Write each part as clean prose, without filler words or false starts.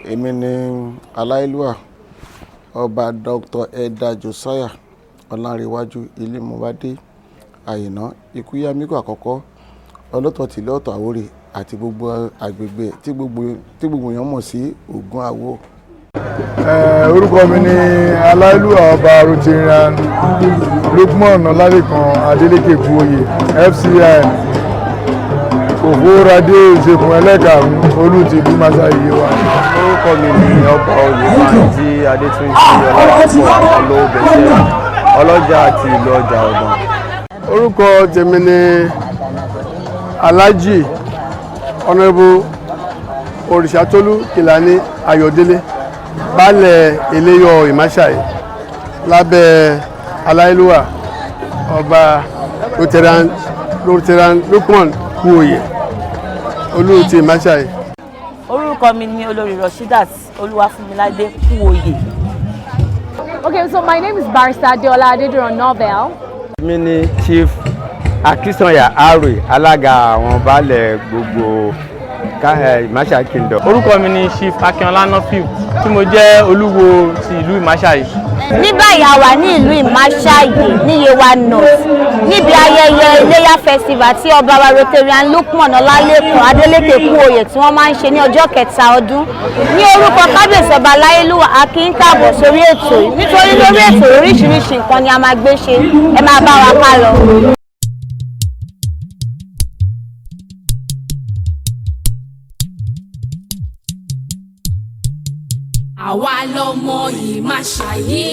Èmi ni Aláyélúwà Ọba Dr. Elder Josiah Ọlánrewájú Ilémọbádé Àyìnà Ikúyàmíkò àkọ́kọ́, ọlọ́tọ̀ tìlú Ọ̀tọ̀ Àwórì àti gbogbo agbègbè tí gbogbo èèyàn mọ̀ sí Ògún Àwò. Orúkọ mi ni Aláyélúwà Ọba Rotarian Lukman Ọlálẹ́kan Adeleke Kúoyè, FCIN, Òfòrádé Ìṣègùn ẹlẹ́karùn-ún, olú ti ìlú Ìmáṣàyè Yewa. Orúkọ mi ni Ọba Oyèbánjí Adétúnjì Ọládàpọ̀ Olówóbẹ̀ṣẹ̀, ọlọ́jà àti ìlú ọjà Ọ̀dàn. Orúkọ tèmi ni Alhaji Honourable Òrìṣàtólú Kìlání Ayọ̀délé, baálẹ̀ Eléyọ̀ Ìmáṣàyè, lábẹ́ Aláyélúwà Ọba Rotarian Lukman Kúoyè, olú ti Ìmáṣàyè. Orúkọ mi ni Olórí Rashidat Olúwafúnmiládé Kúoyè. Okay, so my name is Barrister Adeola Adediran Novel. Mi ni Chief Akínsànyà Arwe, alága àwọn baálẹ̀ gbogbo Ìmáṣà Kingdom. Orúkọ mi ni Chief Akínọlá Nọ́fìl, tí mo jẹ́ olúwo ti ìlú Ìmáṣàyè. Ní báyìí, a wà ní ìlú Ìmáṣàyè ní Yewa North, níbi ayẹyẹ Iléyá Festival tí ọba wa Rotarian Lukman Ọlálẹ́kan Adeleke Kúoyè tí wọ́n máa ń ṣe ní ọjọ́ kẹta ọdún. Ní orúkọ kábíyèsí ọba Aláyélúwà, a kí ń káàbọ̀ sórí ètò yìí, nítorí lórí ètò, oríṣiríṣi nǹkan ni a máa gbé ṣe. Ẹ máa bá wa ká lọ. Àwa lọmọ Ìmáṣàyí,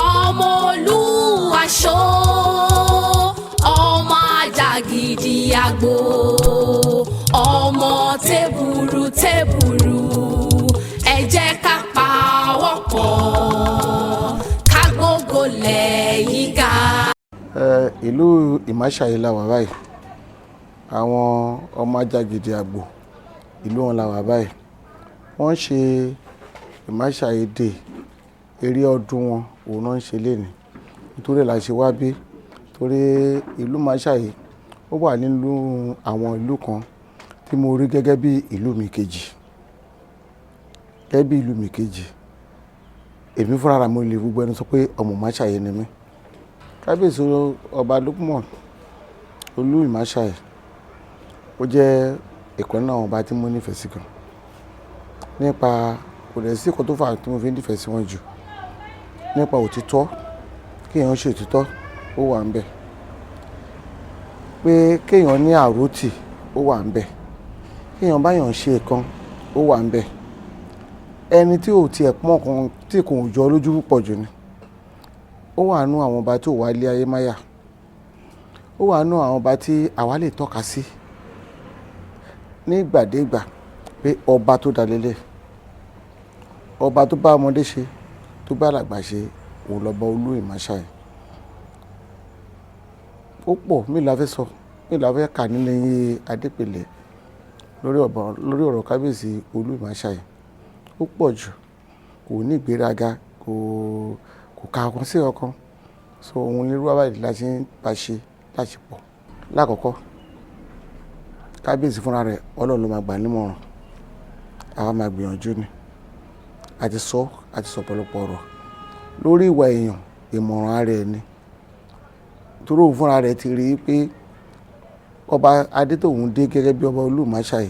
ọmọ olúwaṣọ, ọmọ àjàgìdì àgbò, ọmọ tẹ́bùrú tẹ́bùrú. Ẹ jẹ́ ká pawọ́pọ̀ ká gbógo lẹ́yìn ga. Ìlú Ìmáṣàyè la wà báyìí. Àwọn ọmọ Ajágìdì àgbò, ìlú wọn la wà báyìí. Wọ́n ń ṣe Ìmáṣàyè Day, eré ọdún wọn òun náà ń ṣe lénìí. Nítorí ẹ̀ la ṣe wá bí, torí ìlú Ìmáṣàyè ó wà nínú àwọn ìlú kan tí mo rí gẹ́gẹ́ bí ìlú mi kejì. Gẹ́gẹ́ bí ìlú mi kejì, èmi fúnra mi lè gbogbo ẹnu sọ pé ọmọ Ìmáṣàyè ni mí. Kábíyèsí Ọba Lukman Olú Ìmáṣàyè, ó jẹ́ ìkan nínú àwọn ọba tí mo nífẹ̀ẹ́ sí gan. Nípa kò dẹ̀ sí nǹkan tó fà á tí mo fi nífẹ̀ẹ́ sí wọn jù. Nípa òtítọ́, kí èèyàn ṣe òtítọ́, ó wà níbẹ̀. Pé kí èèyàn ní àròtì, ó wà níbẹ̀. Kí èèyàn bá èèyàn ṣe nǹkan, ó wà níbẹ̀. Ẹni tí ò tiẹ̀ pọ́n kan tí kò jọ lójú púpọ̀ jù ni. Ó wà nínú àwọn ọba tí ò wá ilé ayé máyà. Ó wà nínú àwọn ọba tí àwa lè tọ́ka sí nígbàdégbà pé ọba tó dá lélẹ̀, ọba tó bá ọmọdé ṣe, tó bá àgbà ṣe, òun lọ́ba Olú Ìmáṣàyè. Ó pọ̀, mélòó la fẹ́ sọ, mélòó la fẹ́ kà nínú eyín Adépèlé lórí ọ̀rọ̀ kábíyèsí Olú Ìmáṣàyè. Ó pọ̀ jù, kò ní ìgbéraga, kò ka ọ̀kan sí ọ̀kan. So òun ní irú báyìí la ṣe ń bá ṣe láṣepọ̀. Láàkọ́kọ́, kábíyèsí fúnra rẹ̀, Ọlọ́run ló máa gbà nímọ̀ràn. Àwa máa gbìyànjú ni. A ti sọ, a ti sọ ọ̀pọ̀lọpọ̀ ọ̀rọ̀ lórí ìwà èèyàn, ìmọ̀ràn ara ẹni. Torí òun fúnra rẹ̀ ti rí i pé ọba Adétòun dé gẹ́gẹ́ bí ọba Olú Ìmáṣàyè.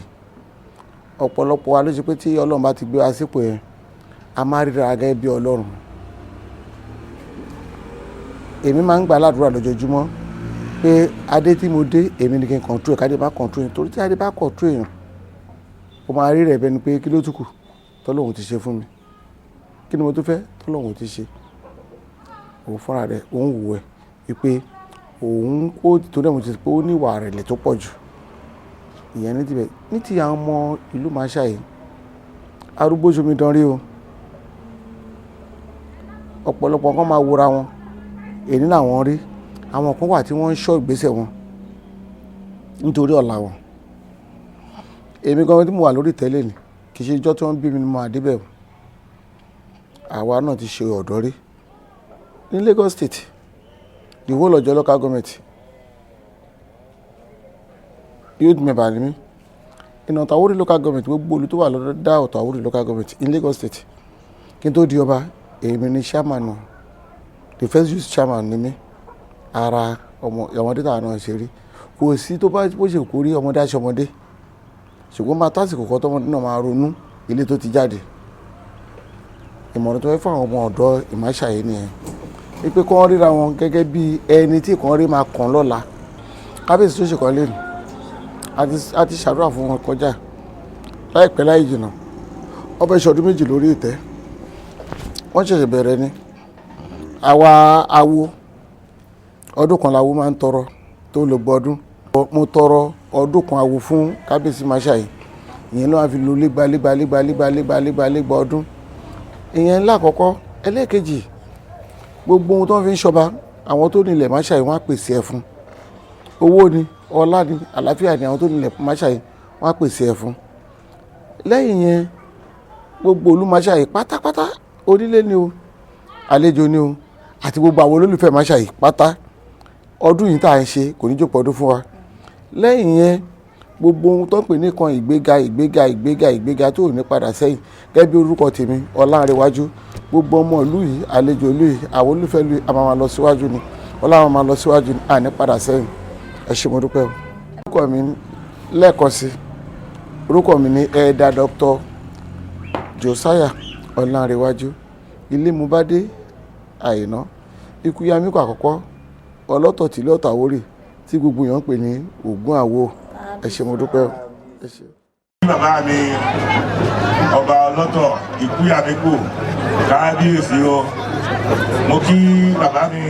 Ọ̀pọ̀lọpọ̀ wa ló ṣe pé tí Ọlọ́run bá ti gbé wa sípò yẹn, a máa ríra gẹ́gẹ́ bí Ọlọ́run. Èmi máa ń gba aládùúrà lójoojúmọ́ pé adé tí mo dé, èmi ni kí n control ẹ̀, kádé bá control èèyàn. Torí tí adé bá control èèyàn, ó máa rí rẹ̀ bẹ́ni pé kí ló tún kù tọ́lọ́run ti ṣe fún mi, kí ni mo tún fẹ́ tọ́lọ́run ti ṣe. Òun fúnra rẹ̀, òun wò ẹ́ wípé òun kó torí ẹ̀ mo ti sọ pé ó ní ìwà ìrẹ̀lẹ̀ tó pọ̀ jù. Ìyẹn ní tibẹ̀. Ní ti àwọn ọmọ ìlú Ìmáṣàyè, arúgbó ṣomi dán rí o. Ọ̀pọ̀lọpọ̀ kan máa wora wọn, èní làwọn rí. Àwọn kan wà tí wọ́n ń ṣọ́ ìgbésẹ̀ wọn nítorí ọ̀la wọn. Èmi gan tí mo wà lórí ìtẹ́lẹ̀ ni, kì í ṣe ijọ́ tí wọ́n bí mi ni mo wà débẹ̀ o. Àwa náà ti ṣe ọ̀dọ́ rí ní Lagos State, the whole Ọjọ́ local government, youth member ni mí. In Ọ̀tà Àwórì local government, gbogbo olú tó wà lọ́dọ̀ dá Ọ̀tà Àwórì local government in Lagos State, kí n tó di ọba, èmi ni chairman wọn. The first youth chairman ni mí. Ara ọmọ ọmọdé tàwọn náà ṣe rí, kò sí tó bá bó ṣe kó rí, ọmọdé aṣọ ọmọdé, ṣùgbọ́n máa tásìkò kan tọmọdé náà máa ronú ilé tó ti jáde. Ìmọ̀ràn tó fẹ́ fún àwọn ọmọ ọ̀dọ́ Ìmáṣàyé nìyẹn, wípé kí wọ́n ríra wọn gẹ́gẹ́ bí ẹni tí kàn rí máa kàn lọ́la. Kábíyèsí tó ṣe kàn lẹ́nu, a ti ṣàdúrà fún wọn kọjá. Láìpẹ́ láì jìnnà, wọ́n fẹ́ ṣọdún 2 lórí ìtẹ́. Wọ́n ṣẹ̀ṣẹ̀ bẹ̀rẹ̀ ni. Àwa awo, ọdún kan làwo máa ń tọrọ tó lè gbọ́ ọdún. Mo tọrọ ọdún kan awo fún kábíyèsí Ìmáṣàyé. Ìyẹn ló wá fi lo légba légba légba légba légba légba légba ọdún. Ìyẹn ńlá àkọ́kọ́. Ẹlẹ́ẹ̀kejì, gbogbo ohun tó ń fi ń ṣọba, àwọn tó nílẹ̀ Ìmáṣàyé, wọ́n á pèsè ẹ̀ fún. Owó ni, ọlá ni, àlàáfíà ni, àwọn tó nílẹ̀ Ìmáṣàyé, wọ́n á pèsè ẹ̀ fún. Lẹ́yìn yẹn, gbogbo Olúmáṣàyé pátápátá, onílé ni o, àlejò ni o, àti gbogbo àwọn olólùfẹ́ Ìmáṣàyé pátá, ọdún yìí tá à ń ṣe kò ní jókòó ọdún fún wa. Lẹ́yìn yẹn, gbogbo ohun tó ń pè ní kan ìgbéga, ìgbéga, ìgbéga, ìgbéga tó ò ní padà sẹ́yìn, gẹ́gẹ́ bí orúkọ tèmi Ọlánrewájú, gbogbo ọmọ ìlú yìí, àlejò ìlú yìí, àwọn olólùfẹ́ ìlú yìí, a máa máa lọ síwájú ni. Ọlọ́run máa lọ síwájú ni, à ní padà sẹ́yìn. Ẹ ṣé, mo dúpẹ́ o. Orúkọ mi lẹ́ẹ̀kan sí, orúkọ mi ní Elder Dr. Josiah Ọlánrewájú Ilé Mubade Àìná Ikúyàmíkọ àkọ́kọ́, ọlọ́tọ̀ tìlú Ọ̀tà Àwórì tí gbogbo èèyàn ń pè ní Ògún Àwo. Ẹ ṣé, mo dúpẹ́ o. Ẹ ṣé. Bàbá mi, ọba ọlọ́tọ̀ Ìkúyàmíkò, kábíyèsí o. Mo kí bàbá mi,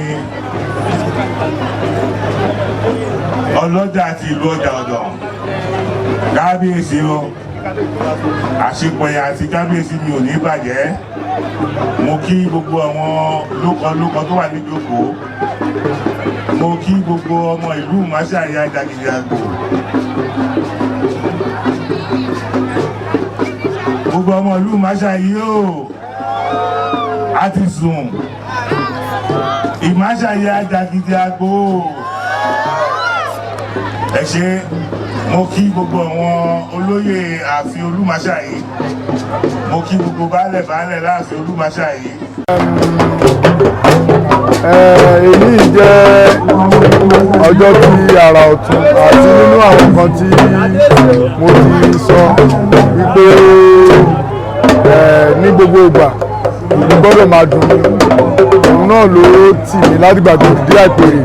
ọlọ́jà àti ìlú ọjà ọ̀dọ̀, kábíyèsí o. Àṣepọ̀yà àti kábíyèsí mi ò ní bàjẹ́. Mo kí gbogbo àwọn lókọlókọ tó wà níjókòó. Mo kí gbogbo ọmọ ìlú Ìmáṣàyé Àjàgìdìàgbò, gbogbo ọmọ ìlú Ìmáṣàyé o. A ti sùn. Ìmáṣàyé Àjàgìdìàgbò, ẹ ṣé. Mo kí gbogbo àwọn olóyè ààfin Olúmáṣàyé. Mo kí gbogbo baálẹ̀ baálẹ̀ láàfin Olúmáṣàyé. Èyí jẹ́ ọjọ́ tí àrà ọ̀tún àti nínú àwọn nǹkan tí mo ti sọ wípé ní gbogbo ìgbà ìlú gbọ́dọ̀ máa dùn mí. Òun náà ló tì mí látìgbà tó dé àpèrè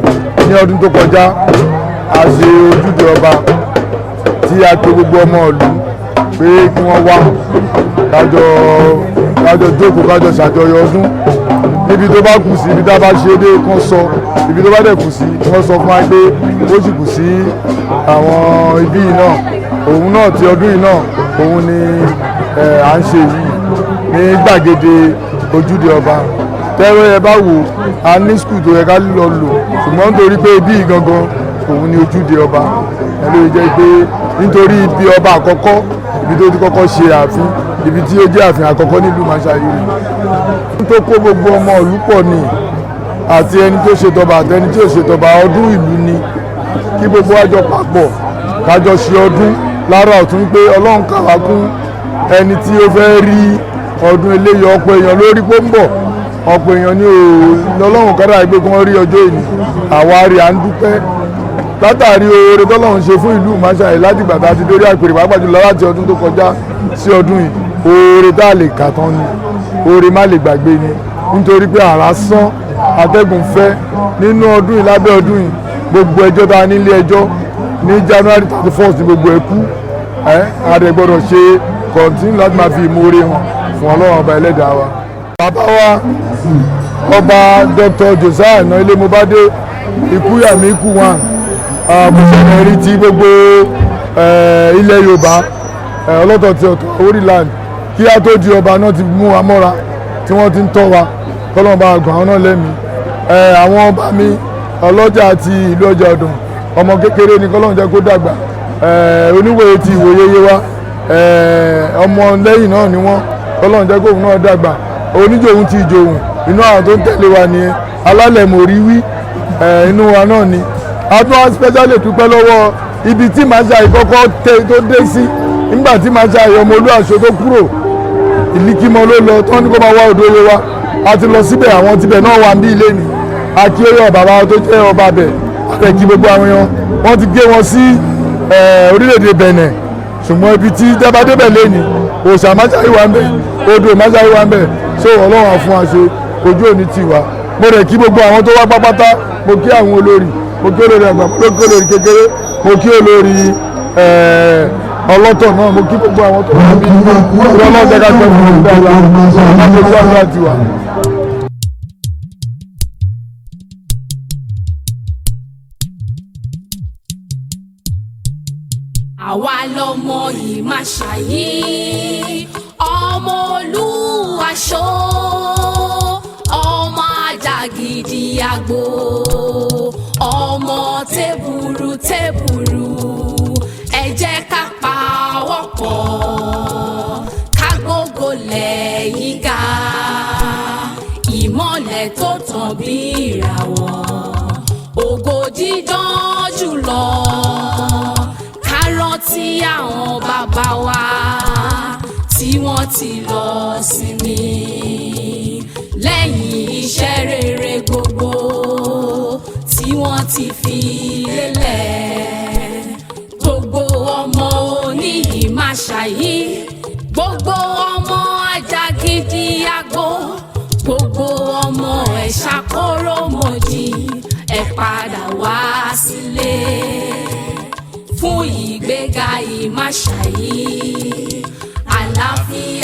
ní ọdún tó kọjá. A ṣe ojúde ọba tí a pe gbogbo ọmọ ìlú pé kí wọ́n wá kájọ kájọ jókòó, kájọ ṣàjọyọ̀ ọdún. Níbi tó bá kù sí, ibi tá a bá ṣe dé kán sọ, ibi tó bá dẹ̀ kù sí, wọ́n sọ fún wa pé ó sì kù sí àwọn ibi yìí náà. Òun náà ti ọdún yìí náà, òun ni à ń ṣe yìí ní gbàgede ojúde ọba. Tẹ́rọ ẹ bá wò, a ní skul tó yẹ ká lọ lò, ṣùgbọ́n nítorí pé ibi yìí gangan òun ni ojúde ọba, ẹ ló jẹ́ pé nítorí ibi ọba àkọ́kọ́, ibi tó ti kọ́kọ́ ṣe ààfin, ibi tí ó jẹ́ ààfin àkọ́kọ́ nílùú Ìmáṣàyé rẹ̀ tó kó gbogbo ọmọ ìlú pọ̀ ni, àti ẹni tó ṣe tọba àti ẹni tí ò ṣe tọba, ọdún ìlú ni. Kí gbogbo wa jọ papọ̀ kájọ ṣe ọdún lára ọ̀tún, pé Ọlọ́run kà wá kún ẹni tí ó fẹ́ rí ọdún eléyìí. Ọ̀pọ̀ èèyàn lórí pé ń bọ̀, ọ̀pọ̀ èèyàn ní Ọlọ́run kádà pé kí wọ́n rí ọjọ́ ìní. Àwa rí, à ń dúpẹ́ látàrí oore tọ́lọ́run ṣe fún ìlú Ìmáṣàyé látìgbà tá a ti dórí àpèrè, pàápàá jùlọ láti ọdún tó kọjá sí ọdún yìí. Oore tá a lè kà tán ni, oore má lè gbàgbé ni, nítorí pé àrá sán, atẹ́gùn fẹ́ nínú ọdún yìí. Lábẹ́ ọdún yìí, gbogbo ẹjọ́ tá a nílé ẹjọ́ ní January 31 ní gbogbo ẹ kú. Ẹ a dẹ̀ gbọ́dọ̀ ṣe kọ̀ǹtínú láti máa fi ìmoore hàn fún Ọlọ́run ọba ẹlẹ́dàá wa. Bàbá wa, ọba Dr. Josiah Àìná Ilémobádé Ikúyàmíkù one, kò rí ti gbogbo ilẹ̀ Yorùbá, ọlọ́tọ̀ ti Ọ̀tà Àwórì land, kí á tó di ọba náà ti mú wa mọ́ra tí wọ́n ti ń tọ́ wa. Kọ́lọ́n bá gbọ̀n àwọn náà lẹ́mìí. Àwọn ọba mi, ọlọ́jà àti ìlú ọjà ọ̀dàn, ọmọ kékeré ni, kọ́lọ́n jẹ́ kó dàgbà. Oníwòye ti ìwòye yé wa, ọmọ lẹ́yìn náà ni wọ́n, kọ́lọ́n jẹ́ kóun náà dàgbà. Oníjòhun ti ìjòhun, inú àwọn tó ń tẹ̀lé wa nìyẹn. Alálẹ̀ mòrí wí, inú wa náà ni. A tún wá specially dúpẹ́ lọ́wọ́ ibi tí Ìmáṣàyé kọ́kọ́ tó dé sí. Nígbà tí Ìmáṣàyè ọmọ Olúwaṣọ tó kúrò ìlíkímọ ló lọ tán ní kó máa wá odò wa, a ti lọ síbẹ̀, àwọn tibẹ̀ náà wà ní ilé ni akíyọ̀ bàbá tó jẹ́ ọba bẹ̀ àtẹ̀kí gbogbo àwọn èèyàn wọ́n ti gé wọn sí orílẹ̀-èdè Bẹ̀nẹ̀. Ṣùgbọ́n ibi tí dábàdébẹ̀ lé ní òòṣà Ìmáṣàyè wà ń bẹ̀, odò Ìmáṣàyè wà ń bẹ̀. So Ọlọ́run á fún wa ṣe, ojú òní tì wá. Mo rẹ̀ kí gbogbo àwọn tó wá pápátá, mo kí àwọn olórí, mo kí olórí àgbà, mo kí olórí kékeré, mo kí olórí ọlọ́tọ̀ náà, mo kí gbogbo àwọn tó wà níbí. Ọlọ́run jẹ́ ká pẹ́ fún mi dáadáa láti ojú àdúrà tiwa. Àwa lọmọ Ìmáṣàyí, ọmọ Olúwaṣọ, ọmọ Àjàgídí àgbò, ọmọ tẹ́bùrú tẹ́bùrú. Ẹ jẹ́ ká pawọ́pọ̀ ká gbógo lẹ́yìn ga, ìmọ̀lẹ̀ tó tàn bí ìràwọ̀, ògo dídán jùlọ. Ká rántí àwọn bàbá wa tí wọ́n ti lọ sinmi lẹ́yìn iṣẹ́ rere gbogbo tí wọ́n ti fi lélẹ̀. Gbogbo ọmọ oníyìí-máṣàyí, gbogbo ọmọ Àjàgídí àgbò, gbogbo ọmọ ẹ̀ṣà kóró mọ̀jì, ẹ padà wá sílé fún ìgbéga Ìmáṣàyí, àlàáfíà.